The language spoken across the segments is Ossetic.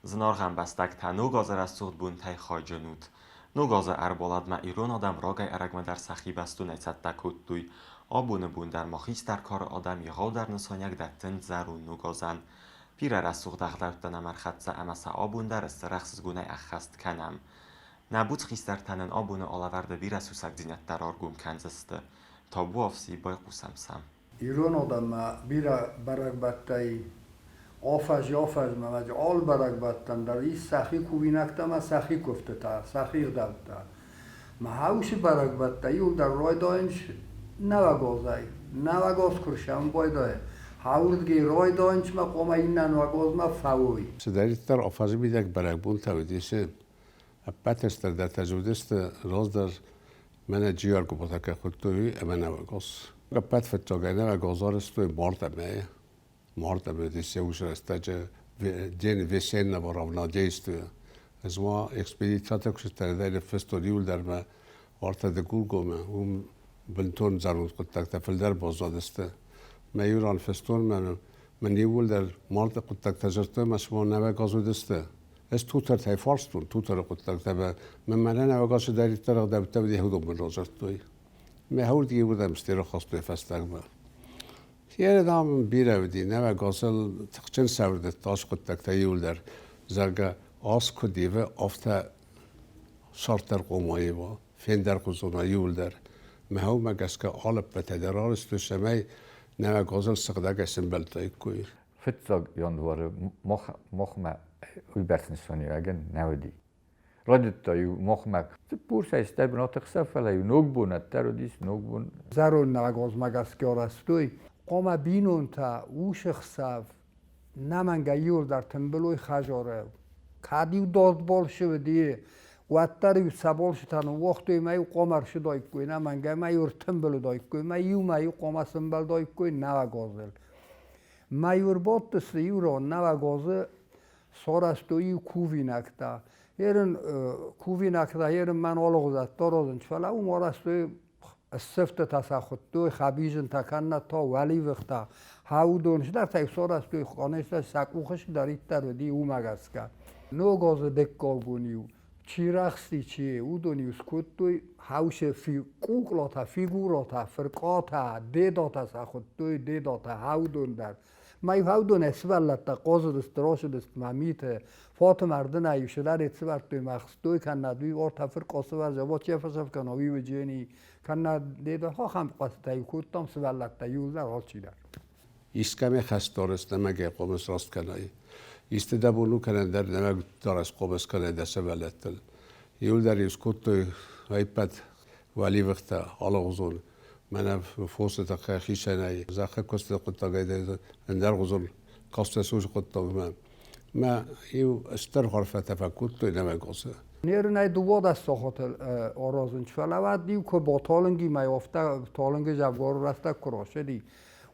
Зынаргъ ӕмбӕстӕгтӕ, Ног азы рӕсугъд бонтӕй хайджын ут! Ног азы ӕрбаладмӕ ирон адӕм рагӕй-ӕрӕгмӕ дӕр сӕхи бӕстонӕй цӕттӕ кодтой. Абоны бон дӕр ма хистӕр кары адӕм егъаудӕр нысаниуӕг дӕттынц зӕронд Ног азӕн. Бирӕ рӕсугъд ӕгъдӕуттӕ нӕм ӕрхӕццӕ ӕмӕ сӕ абон дӕр стыр ӕхсызгонӕй ӕххӕст кӕнӕм. Нӕ буц хистӕртӕ нын абоны алӕвӕрды бирӕ сусӕгдзинӕдтӕ раргом кӕндзысты. Табуафси, байхъусӕм сӕм. Ирон адӕммӕ бирӕ бӕрӕгбӕттӕ и. Афӕдзи-афӕдзмӕ алы бӕрӕгбӕттӕн дӕр ис сӕхи кувинӕгтӕ ӕмӕ сӕхи куывдтытӕ, сӕхи ӕгъдӕуттӕ. Мӕ уыцы бӕрӕгбӕттӕ иуылдӕр райдайынц Нӕуӕг азӕй. Нӕуӕг аз куы рсӕуын байдайы, уырдыгӕй райдайынц ӕмӕ хъуамӕ иннӕ нӕуӕг азмӕ фӕуой. Цыдӕриддӕр афӕдзы мидӕг бӕрӕгбонтӕ уыдис, ӕппӕты стырдӕртӕ дзы уыдысты раздӕр мӕнӕ Джиаргуыботӕ кӕй хуыдтой, уый ӕмӕ Нӕуӕг аз. Ӕппӕт фыццагӕй Нӕуӕг аз арӕзтой март ӕмӕ март ӕмӕ уыдис йӕ уыцы рӕстӕджы день весеннего равнодействия. Ӕз ма экспедицӕтӕ куы цыдтӕн, ныффыстон иуылдӕр мӕ уартӕ Дыгургомы, уым бынтон зӕронд хъуыддӕгтӕ фылдӕр баззадысты. Мӕ иу ран фыстон, мӕн иууылдӕр марты хъуыддӕгтӕ дзырдтой, мӕ цыма нӕуӕг аз уыдысты. Ӕз тутартӕй фарстон, тутары хъуыддӕгтӕ мӕ мӕнӕ нӕуӕг аз цыдӕриддӕр ӕгъдӕуттӕ уыди, уыдон мын радзырдтой. Мӕ хурдги уырдӕм стерохастой фӕстагмӕ. Йе, дам, бирӕ уыди, нӕуӕг азыл тыхджын сӕвӕрдта ацы хъуыддӕгтӕ иуылдӕр, зӕгъгӕ, аз куыд ивы, афтӕ цард дӕр хъуамӕ ива, фендӕрхуызон иуылдӕр. Мӕ уымӕ гӕсгӕ алӕппӕтӕй дӕр арӕзтой, цӕмӕй нӕуӕг азыл сыгъдӕгӕй сӕмбӕлдтаиккой. Фыццаг январы махмӕ уыйбӕрц нысаниуӕгӕн нӕ уыди. Райдыдта-иу махмӕ цыппурсӕй стӕй бынаты хсӕв, фӕлӕ-иу ног бонӕттӕ уыдис, ног бон. Зӕронд нӕгозмӕ гӕсгӕ арӕзтой, хъуамӕ бинонтӕ усы хсӕв нӕмӕнгӕй иуылдӕр тымбылой хӕдзары. Кӕд-иу дардболсы уыди, уӕддӕр-иу сӕ болсытӕ ныууагътой ӕмӕ-иу хъуамӕ ӕрцыдаиккой нӕмӕнгӕй ӕмӕ-иу ӕртымбыл уыдаиккой ӕмӕ иумӕ-иу хъуамӕ сӕмбӕлдаиккой нӕуӕгазыл. Мӕ-иу ӕрбадтысты иу ран нӕуӕгазы сарӕзтой-иу кувинӕгтӕ. Ерын кувинӕгтӕ ерын мӕн алыгъуызӕттӕ аразынц, фӕлӕ уым арӕзтой ссывтытӕ сӕ хуыдтой, хӕбизынтӕ кӕнӕ та уӕливыхтӕ. Уыдон цыдӕртӕ-иу сарӕзтой, къанестӕ сӕ къухы цыдӕриддӕр уыди, уымӕ гӕсгӕ. Ног азы дыккаг бон-иу чи рӕхсти, чи, уыдон-иу скодтой хаусе къуклатӕ, фигурӕтӕ, фыркъатӕ, дедатӕ сӕ хуыдтой, дедатӕ, уыдон дӕр. Ма-иу уыдонӕй сывӕллӕттӕ хъазыдысты, рацыдысты ма миты, фаты мӕрдынӕй-иу сыдӕрид сывӕрдтой ма хстой, кӕннӕд уый ортӕ фыркъа сывӕрза, вот че фӕсӕф кӕна, уый уыджени, кӕннӕ деда ахӕм хъазтӕ-иу кодтам сывӕллӕттӕ иууылдӕр алчидӕр. Искӕмӕ хӕсдарыс, нӕмӕгӕй хъомыс раст кӕнай. Исты дӕ бон у кӕнӕ дӕр нӕмӕг дарӕс хъомыс кӕнай дӕ сывӕллӕттыл. Иуылдӕр-иу скодтой ӕппӕт уӕливыхтӕ алыгъуызон, мӕнӕ фосы тыххӕй хицӕнӕй, зӕххы куысты хъуыддагӕй дӕр ӕндӕргъуызон кастӕ сусӕг хъуыддагмӕ. Мӕ иу стыр арфӕтӕ фӕкодтой нӕмӕг уыцы. Нерынӕй 12 сахаты аразынц, фӕлӕ уӕд иу куы баталынг и мӕ афтӕ талынг дзӕвгар рӕстӕг куы рацыди,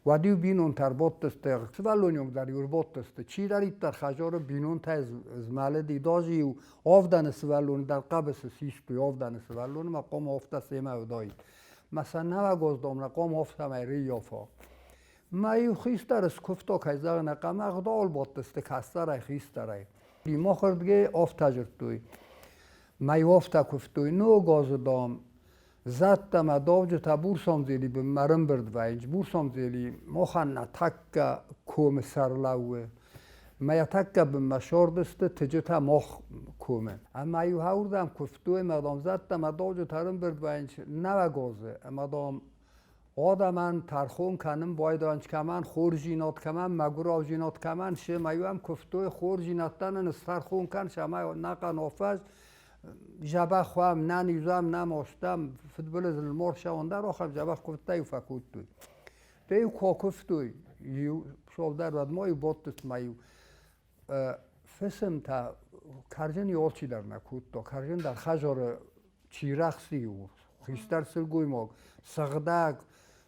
уӕд-иу бинонтӕ ӕрбадтысты, сывӕллоны онг дӕр-иу ӕрбадтысты. Чидӕриддӕр хӕдзары бинонтӕ змӕлыди, даже-иу авдӕны сывӕллоны дӕр хъӕбысы систой авдӕны сывӕллоны ма хъуамӕ афтӕ семӕ уыдаид. Мӕ сӕ нӕуӕгоздоммӕ хъуамӕ афтӕмӕй рыййафа. Мӕ-иу хистӕр скуывта, кӕй зӕгъын ӕй хъӕуы, ӕгъдауыл бадтысты кӕстӕрӕй, хистӕрӕй. Махырдыгӕй афтӕ дзырдтой. Мӕ-иу афтӕ куывтой, ног азы, дам, зӕдтӕ мӕ давджытӕ Бурсамдзели бынмӕ ӕрӕмбырд вӕййынц. Бурсамдзели махӕн нӕ тӕккӕ комы сӕр лӕууы. Мӕ йӕ тӕккӕ бынмӕ сордысты тыджытӕ мах комы. Ӕмӕ-иу уырдӕм куывтой, ӕмӕ, дам, зӕдтӕ мӕ давджытӕ ӕрӕмбырд вӕййынц нӕуӕг азы, ӕмӕ, дам, адӕмӕн тӕрхон кӕнын байдайынц, кӕмӕн хорздзинад, кӕмӕн мӕгуыраудзинад, кӕмӕн семӕ-иу ӕм куывтой, хорздзинӕдтӕ нын стӕрхон кӕн, цӕмӕй нӕхъӕн афӕдз дзӕбӕх уӕм, нӕ низӕм, нӕ мастам, фыдбылыз ныл ма рцӕуӕн дӕр, ахӕм дзӕбӕх куывдтӕ-иу фӕкодтой. Стӕй-иу куы акуывтой, иу цалдӕр уӕд ма-иу бадтысты ма-иу фысымтӕ кӕрдзын алчидӕр нӕ кодта, кӕрдзын дӕр хӕдзары чи рӕхсы-иу, хистӕр сылгоймаг, сыгъдӕг,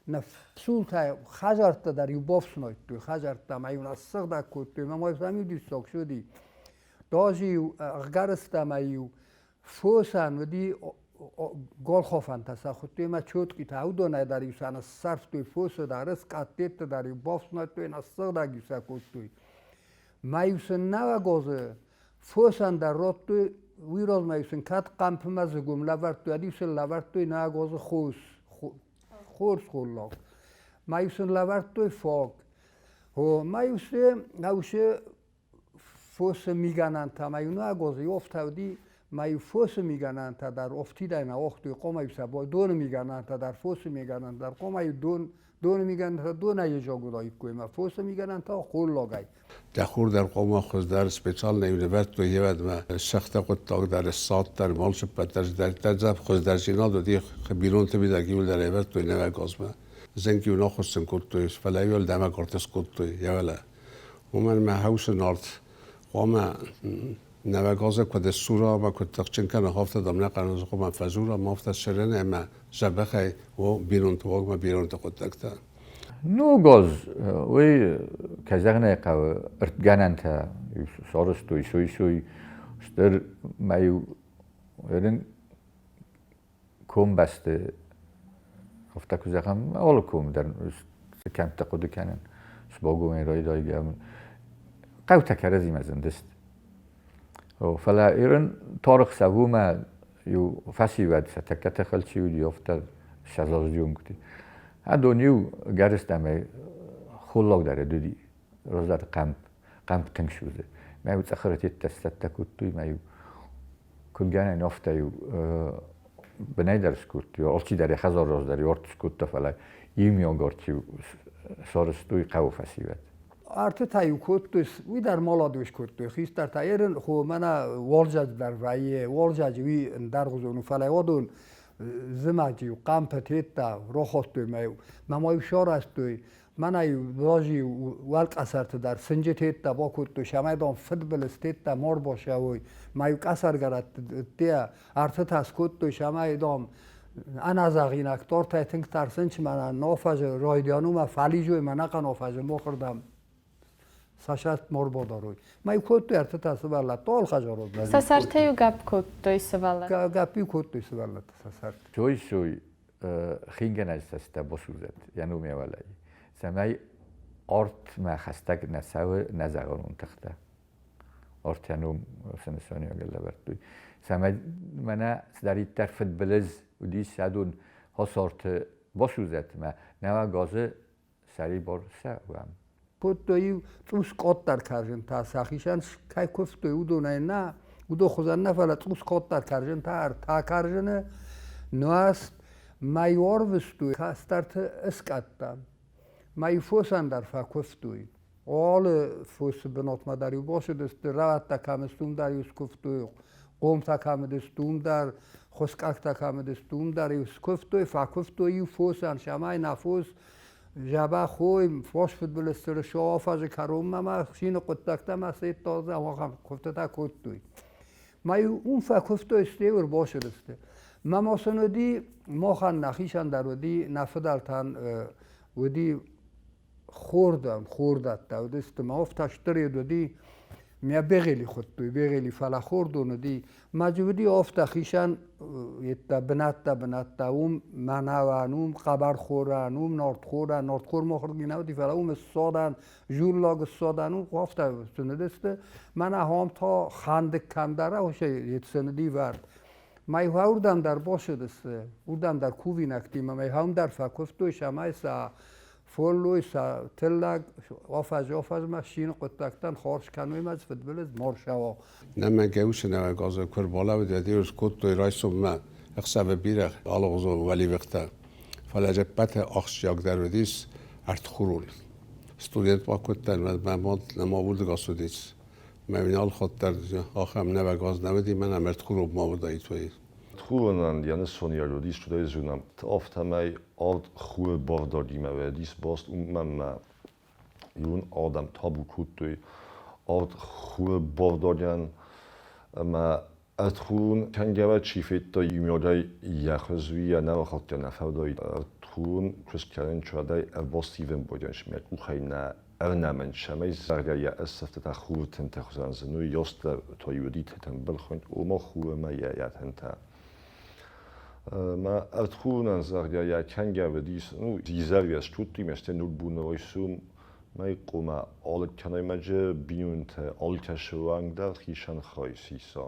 нӕ псултӕ хӕдзӕрттӕ дӕр-иу бафснайдтой, хӕдзӕрттӕ ӕмӕ-иу нӕ ссыгъдӕг кодтой, ӕмӕ ма сӕм-иу диссаг суыди. Даже-иу ӕгӕрыстӕмӕй-иу фосӕн уыди голхофӕнтӕ сӕ хуыдтой ӕмӕ чоткъитӕ, уыдонӕй дӕр-иу сӕ ныссӕрфтой фосы дарӕс, къаддетты дӕр-иу бафснайдтой, ныссыгъдӕг-иу сӕ кодтой. Ма-иу сын нӕуӕг азы Фосӕн дӕр радтой, уый размӕ-иу сын кӕд хъӕмпымӕ зыгуым лӕвӕрдтой, ӕд-иу сын лӕвӕрдтой нӕгозы хос, хорз холлаг. Ма-иу сын лӕвӕрдтой фаг. О, ма-иу се нӕусы фосы мигӕнӕнтӕ, ма-иу нӕгозы офтӕ уыди, ма-иу фосы мигӕнӕнтӕ дӕр офтидӕй нӕ охтой, хъуамӕ-иу сӕ доны мигӕнӕнтӕ дӕр, фосы мигӕнӕнтӕ дӕр, хъуамӕ-иу дон доны мигӕнӕнтӕ донӕй изогудаиккой, ма фосы мигӕнӕнтӕ холлагӕй. Дӕ хур дӕр хъуамӕ хуыздӕр специально универттой евӕдмӕ сӕхтӕ хъуыддаг дӕр, ссад дӕр, малсыппӕт дӕр, дӕр хуыздӕрдзинад уыди, бинонты мидӕг иуылдӕр ӕвӕрдтой нӕуӕг азмӕ. Зынг-иу нахуыссын кодтой, фӕлӕ-иу ӕлдӕмӕ кортыс кодтой, йӕ Уымӕн мӕ хӕусы нарт хъуамӕ нӕуӕг азы куыд ссура ӕмӕ куыд тыхджын кӕна, афтӕ дам нӕ хъӕрӕн хъуамӕ фӕзура, ӕмӕ афтӕ сырын ӕмӕ дзӕбӕхӕй о бинонты уагмӕ бинонты хъуыддӕгтӕ. Ног аз, уый, кӕй зӕгъын ӕй хъӕуы, ӕртгӕнӕнтӕ сарӕзтой сой-сой, стыр ма-иу ерын комбӕсты, афтӕ куы зӕгъӕм, алы ком дӕр цы кӕмттӕ хъуыды кӕнын, Сбогомӕй райдайгӕ, хъӕутӕ кӕрӕдзимӕ зындысты. Фӕлӕ ирын тарых сӕвумӕ иу фӕсивӕд сӕ тӕккӕ тыхыл чи уыди, афтӕ сӕзаздион куыди. Адон иу гӕрыстӕмӕй холлаг дӕр уыди, раздӕр хъӕмп, хъӕмп тынг судзы. Мӕ иу цъӕхыры теттӕ сцӕттӕ кодтой, мӕ иу куыд гӕнӕн, афтӕ-иу бынӕй дӕр скодтой, алчидӕр йӕ хӕдзар раздӕр арт скодта, фӕлӕ иумиаг арт-иу сарӕзтой хъӕуы фӕсивӕд. Артытӕ-иу кодтой, уый дӕр маладой скодтой, хистӕртӕ ерын хо мӕнӕ уалдзӕджы дӕр вӕййы, уалдзӕджы уый ӕндӕргъуызон у, фӕлӕ уыдон зымӕджы-иу хъӕмпы тедта, роходтой мӕ-иу, мӕ ма-иу сарӕзтой, мӕнӕ-иу разы-иу уӕлкъӕсӕрты дӕр сынджы тедта бакодтой, цӕмӕй, дам, фыдбылыз тедта ма рбацӕуой, ма-иу къӕсӕргӕрӕтты артытӕ скодтой, цӕмӕй, дам, ӕнӕзӕгъинаг тортӕй тынг тӕрсын, чи мӕнӕ нофӕзы райдиан у, мӕ фӕлизой, мӕ нӕхъӕн офӕзы мохырдӕм сӕ ма рбадарой. Мӕ кодтой ӕртытӕ сывӕллӕттӕ, алхӕзарод. Сӕ сӕртӕ-иу гӕпп кодтой сывӕллӕттӕ? Гӕпп-иу кодтой сывӕллӕттӕ сӕ сӕрты. Сой-сой хингӕнӕджы цӕстӕ басудзӕд йӕ номӕвӕлӕй, цӕмӕй артмӕ хӕстӕг нӕ цӕуы нӕзӕгъӕлон тыхтӕ. Арт йӕ ном цы нысаниуӕгӕн лӕвӕрдтой. Цӕмӕй мӕнӕ цыдӕриддӕр фыдбылыз уыдис, адон хосорты басудзӕд мӕ нӕуӕг азы сӕрибар цӕуӕм. Кодтой-иу цъус къаддӕр кӕрдзынтӕ, сӕхицӕн кӕй куывтой, уыдонӕй нӕ, уыдон хуызӕн нӕ, фӕлӕ цъус къаддӕр кӕрдзынтӕ, ӕртӕ кӕрдзыны нуӕзт мӕй ӕрвыстой кӕстӕрты ыскъӕттӕм. Мӕй фосӕн дӕр фӕкуывтой. Алы фосы бынатмӕ дӕр-иу бацыдысты, рӕгъӕдтӕ кӕм сты, уым дӕр-иу скуывтой, хъомтӕ кӕм уыдысты, уым дӕр, хуыскъӕгтӕ кӕм уыдысты, уым дӕр-иу скуывтой, фӕкуывтой-иу фосӕн, цӕмӕй нӕ фос дзӕбӕх уой, фос фыдбылызты афӕдзы кӕронмӕ ма цины хъуыддӕгтӕ ма сӕттадзы, ахӕм куывдтытӕ кодтой. Ма-иу уым фӕкуывтой, стӕй ӕрбацыдысты. Мӕ ма сын уыди, махӕн нӕхицӕн дӕр уыди, нӕ фыдӕлтӕн уыди хордӕм, хордӕттӕ уыдысты. Мӕ офтӕ стыр уыди, мӕ бегъели хуыдтой, бегъели, фӕлӕ хордон уыди. Мӕ уыди офтӕ хицӕн йедтӕ бынӕттӕ, бынӕттӕ. Уым мӕнӕуӕн, уым хъӕбӕрхорӕн, уым нартхорӕн, нартхор махырги нӕ уыди, фӕлӕ уым ссадӕн, журлаг ссадӕн, уым офтӕ сыныдысты. Мӕнӕ ахӕм та хӕндык кӕмдӕр сыныди вӕрд. Мӕ уырдӕм дӕр бацыдысты, уырдӕм дӕр кувинӕгтимӕ, мӕ уым дӕр фӕкуывтой, цӕмӕй сӕ фӕллой, сӕ тыллӕг афӕдз-афӕдзмӕ цины хъуыддӕгтӕн хорз кӕной ӕмӕ фыдбылыз ма рцӕуа. Нӕ гӕусы нӕуӕг азы куы ӕрбалӕууыд, кодтой райсоммӕ ӕхсӕвы бирӕ алыгъуызон уӕливыхтӕ. Фӕлӕ ӕз ӕппӕты ахсджиагдӕр уыдис ӕртхурон. Студент ма куыдтӕн, мӕ мад нӕма удыгас уыдис. Мӕ нал хатт дӕр ахӕм нӕуӕг аз нӕ уыди, мӕнӕ ӕртхурон ма уыдаид, уый. Тхуронӕн йӕ нысониуӕг уыдис куыдӕй афтӕмӕй авд хуры бавдӕрдимӕ уыдис баст, уымӕн ӕмӕ ирон адӕм табу кодтой авд хуры бавдӕрдӕн ӕмӕ ӕртхурон кӕнгӕ чи федта, иумиагӕй йӕ хуыз уый йӕ нӕ рахатта, нӕ фӕудаид. Ӕртхурон куыст кӕнын чуадӕй ӕрбастивын байдайын мӕ къухӕй нӕ ӕрнӕмын, цӕмӕй зӕгъгӕ йӕ ӕссӕфтытӕ хуры тынты хуызӕн зыной, ёстӕ той уыди тымбыл хуынд, ома хурмӕ йӕ тынтӕ. Мӕ ӕртхурынӕн, зӕгъгӕ, йӕ кӕнгӕ уыдис, ну, изӕр йӕ скодтой, ме стӕй ногбоны райсом. Мӕй хъуамӕ алы кӕнӕймаджы бинонтӕ алкӕцы уӕнг дӕр хицӕн хай сиса.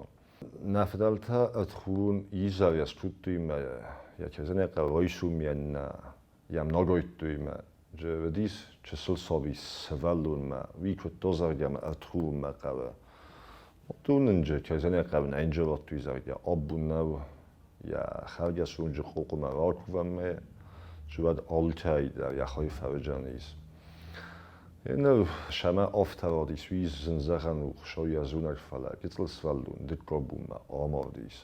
Нӕ фыдӕлтӕ ӕртхурон изӕр йӕ скодтой мӕ йӕ кӕрдзынӕй райсом йӕм нагайдтой мӕ уыдис чысыл саби сывӕллонмӕ, уый куыдта, зӕгъгӕ, мӕ ӕртхурынмӕ хъӕуы. Уыдон кӕрдзынӕй хъӕуын ӕнджы радтой, зӕгъгӕ, абон нӕу йӕ хӕргӕс уынджы къухъмӕ ракувӕм мӕ уӕд алкӕй дӕр йӕ хай фӕуыдзӕнис. Ныр сӕмӕ афтӕ радис, уый зын зӕгъӕн у, Хуыцау йӕ зонӕг, фӕлӕ гыццыл сывӕллон дыккаг бонмӕ амардис.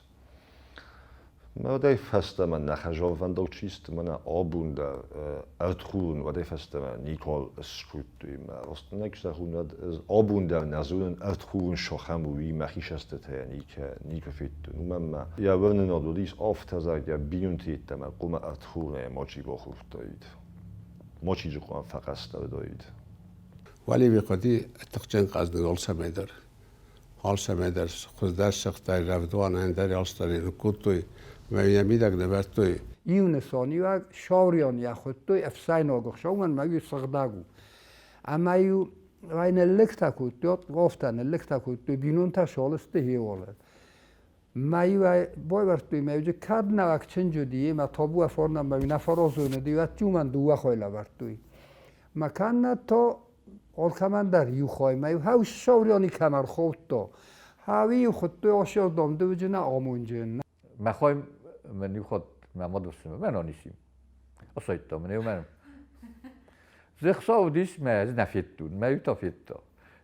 Уӕдӕй фӕстӕмӕ нӕ хӕзарвӕндаг чи сты, мӕнӕ абон дӕр ӕртхурын уӕдӕй фӕстӕмӕ никуал скодтой. Мӕ рӕстӕг зӕгъун, уӕд ӕз абон дӕр нӕ зонын, ӕртхурын сахӕм у, уый мӕхи цӕстытӕй никуы федтон. Уымӕн мӕ йӕ уырнынад уыдис афтӕ, зӕгъгӕ, бинонты йеддӕмӕ хъуамӕ ӕртхурынӕй мачи бахордтаид, мачи дзы хъуамӕ фӕхъӕстӕ уыдаид. Уӕле хъуыди тыхджын хъӕздыг алцӕмӕй дӕр. Алцӕмӕй дӕр хуыздӕр сыгъдӕй рӕвдуан ӕндӕр алцдӕр ныккодтой ӕмӕ йӕ мидӕг нывӕрдтой. Иу нысаниуӕг Шауриан йӕ хуыдтой ӕфсӕйнаг ӕхсӕвӕн мӕ уый сыгъдӕг у. Ӕмӕ-иу ӕй ныллӕгтӕ кодтой, афтӕ ныллӕгтӕ кодтой, бинонтӕ шалысты хиуалы. Мӕ-иу ӕй байвӕрдтой, мӕ-иу кӕд нӕуӕг чынджы уыди, мӕ табу афорнӕ мӕ-иу нӕ фӕразон уыди, уӕд уымӕн дыууӕ хай лӕвӕрдтой. Мӕ кӕннӕ то алкӕмӕн дӕр иу хай, мӕ-иу хӕу Шауриани кӕм ӕрхаудта, хӕуи-иу хуыдтой асӕрдом дывджынӕ амонджын. Мӕ хай мын иу хатт мӕ мад ӕфсымӕр мӕ нанисим. Асайдта мын, мӕ Зӕхца уыдис мӕ ӕз нӕ федтон, мӕ иу та федта.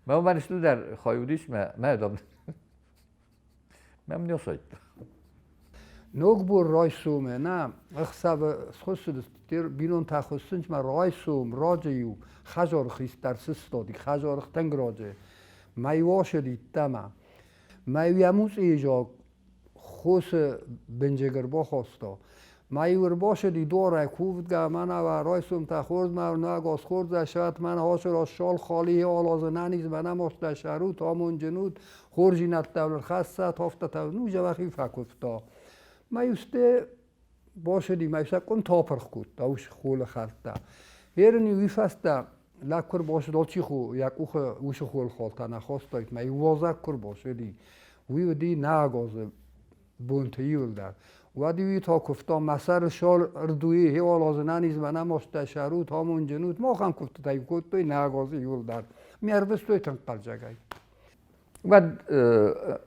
Мӕ уымӕн стылдӕр хай уыдис мӕ мӕ дам Мӕм не асайдта. Ногбон райсомӕ нӕ ӕхсӕвы схуыссыдысты, бинонтӕ хуыссынц мӕ райсом раджы-иу хӕдзары хистӕр сыстади, хӕдзары тынг раджы. Мӕ-иу ацыди ӕддӕмӕ. Мӕ-иу йӕ муцъийы заг хосы бынджыг ӕрбахаста. Мӕ-иу ӕрбацыди дуарӕй кувгӕ, мӕнӕ уӕ райсомтӕ хорз, мӕ нагаз хорз ӕсӕт, мӕнӕ ацы раз шал хали алазы нӕниз, мӕнӕ мастӕ сӕрут, амонджын ут, хорздзинӕдтӕ ӕрхӕссат, афтӕтӕ, ну, зӕгъӕхи фӕкуывта. Мӕ-иу сте бацыди, мӕ сӕ къуымтӕ апырх кодта, ус холы хӕрдта. Ерын-иу уый фӕстӕ лӕг куы рбацыд, алчи йӕ къухы уыцы холхалтӕ нӕ хастаид, мӕ иу уазӕг куы рбацыди, уый уыди нӕгазы бонты иуылдӕр. Уӕд-иу та куывта, мӕ сӕры сӕр ӕрдуйы хеуалазы нӕнизмӕ нӕ мастӕ сӕрут, амонджын ут, махӕн куывдтытӕ-иу кодтой нӕгазы иуылдӕр. Ме ӕрвыстой тынг хъӕлдзӕгӕй. Уӕд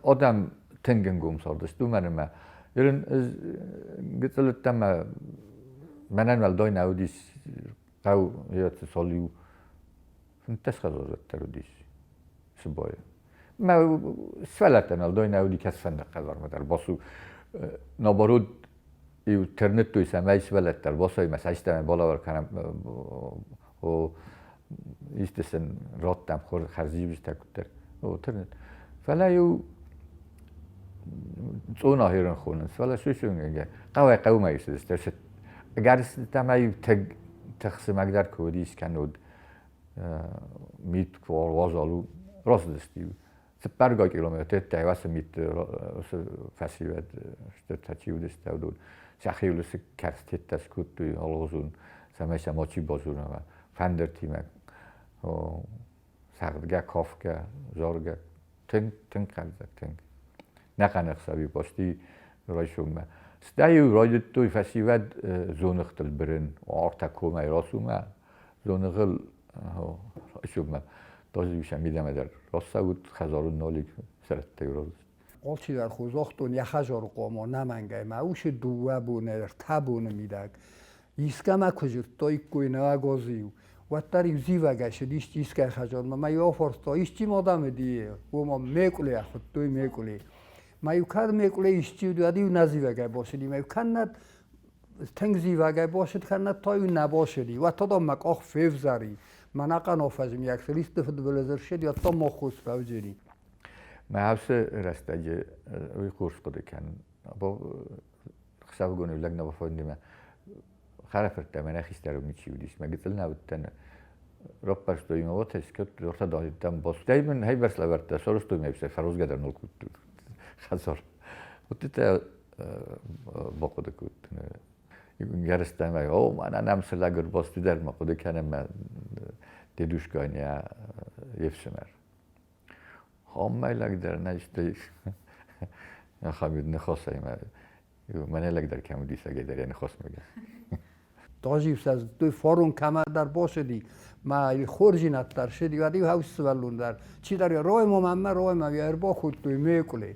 адӕм тынг ӕнгом цардысты, уымӕн ӕмӕ ерын ӕз гыццыл уыдтӕн мӕ мӕнӕн уӕлдай нӕ уыдис хъӕу сол иу 15 хӕдзары дӕр уыдис Сыбайы. Мӕ сывӕллӕттӕн уӕлдай нӕ уыди кӕцыфӕнды хӕдзармӕ дӕр бацу. Наоборот, иу тырныдтой, цӕмӕй сывӕллӕттӕ ӕрбацӕуой мӕ цӕстӕмӕ балӕвар кӕнӕм о исты сын радтам хӕрзиуджытӕ куыддӕр. О, тырныд. Фӕлӕ-иу цъона херын хонынц, фӕлӕ сусунгӕнгӕ хъӕуӕй хъӕумӕ цыдысты. Ӕгӕрыстӕмӕй тыхсымӕг дӕр куы уыдис, кӕннод мит куы уазал у, рацыдысты-иу. Цыппӕргай километртӕ уыцы мит фӕсивӕд стыртӕ чи уыдысты, уыдон сӕхиуыл цы кӕрстытӕ скодтой алыгъуызон, цӕмӕй сӕ мачи базона фӕндыртимӕ цӕгъдгӕ, кафгӕ, заргӕ. Тынг, тынг хъӕлдзӕг, тынг. Нӕхъӕн ӕхсӕви пости райсоммӕ. Стӕй-иу райдыдтой фӕсивӕд дзоныгътыл бырын, ӕртӕ комӕй рацумӕ, дзоныгъыл райсоммӕ. Тоже сӕ мидӕмӕ дӕр рацӕут, хӕдзары нолик сӕрӕттӕй раз. Алчидӕр хо загътон, йӕ хӕдзары хъуамӕ нӕмӕнгӕй мӕ усы дыууӕ боны, ӕртӕ боны мидӕг. Искӕмӕ куы дзырдтаиккой нӕуӕгазы-иу, уӕддӕр-иу зивӕгӕй цыдис искӕй хӕдзармӕ. Мӕ-иу афарста, исчи ма дӕм уыди? Ома Мекъули хуыдтой Мекъули. Мӕ-иу кӕд Мекъули исчи уыди, уӕд-иу нӕ зивӕгӕй бацыди. Мӕ-иу кӕннӕд тынг зивӕгӕй бацыд, кӕннӕд та-иу нӕ бацыди. Уӕд та дам мӕ къах февзӕр и. Мӕнӕ къанафӕзмиаг сылисты фыдбылыз ӕрцыди, уӕд та ма хос фӕвзӕри. Мӕ ацы рӕстӕджы уый хорз хъуыды кӕнын. Хсӕвыгон лӕг нӕ бафӕндимӕ хӕрӕфырттӕ мӕнӕ хистӕр ничи уыдис. Мӕ гыццыл нӕ уыдтӕн. Раппӕрстой мӕ уотӕ, скодтой, дӕм бос. Стӕй мын хӕйбӕрц лӕвӕрдта, соростой мӕ фӕрозгӕ дӕр нал кодтой. Хӕдзар. Уыдтытӕ бахъуыды кодтон. Гӕрзтӕ мӕ, о, мӕнӕ нӕм цы лӕг ӕрбацыди дӕр ма хъуыды кӕнӕм мӕ. Дедушкайӕн йе фсымӕр. Амӕй лӕг дӕр нӕ исты ахӕм ныхасӕй мӕ мӕнӕ лӕг дӕр кӕм уыди сагӕй дӕр йӕ ныхасмӕ гӕсгӕ. Дожив сӕ зыдтой, форум кӕмӕдӕр босыди, ма хорздзинад дӕр сыди, уӕд-иу хӕу сывӕллон дӕр. Чидӕр йӕ роймо мӕммӕ роймӕ ӕрбахуыдтой мекъуыле.